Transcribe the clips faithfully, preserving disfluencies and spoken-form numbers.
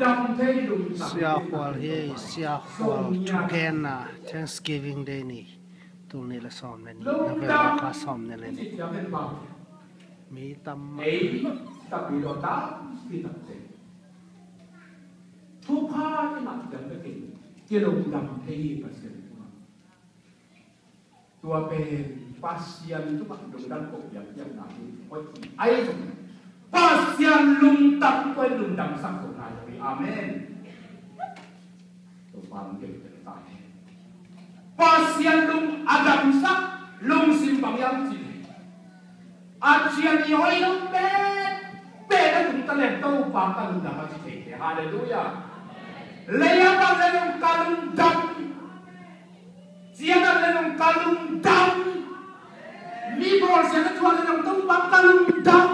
Dam thei lungdam. Sia Khual hi, Sia Khual thugenna Thanksgiving Day ni. Tul nih le sawm le nih, November kha sawm le nih. Mi tam mah. Ei, tapi lo tampi tak te. Thupha i ngah dam bekin kilungdam thei hi Pasian tungah. Tua pen Pasian tungah lungdam ko piangpiang na hi. Oi, ai zong Pasian lungdam ko, lungdamsak ko na hi. Amen. Tua pan ke ta hi. Pasian lung a damsak lungsim bang hiam cih leh, a cian i hoih lo pen pen a tung talent Topa ka lungdam a ci thei te. Halleluiah. Lei a bang le zong ka lungdam. Cian a le zong ka lungdam. Mi bawlsia ka tuah le zong Topa ka lungdam.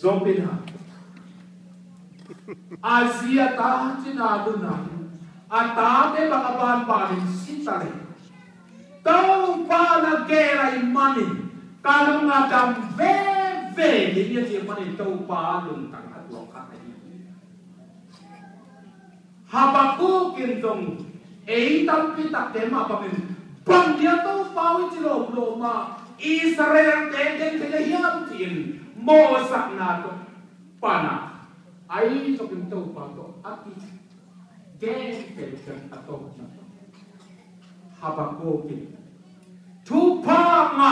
Zopina a zi a ta cina luna a tate bang a banbanin si ta le Topa na gel ahih manin ka lung a dam veve ding hi a cih manin Topa lungtang a tuak khat ahi hi. Habakuk in zong ei tampi takte mah bangin bang dia Topa uh i ci lawmlawm a Israel-te gen thei a hiam ci-in mawhsakna tawh pana ai zokin Topa tawh a kigen thei ciang a tawpna Habakuk in thupha ngah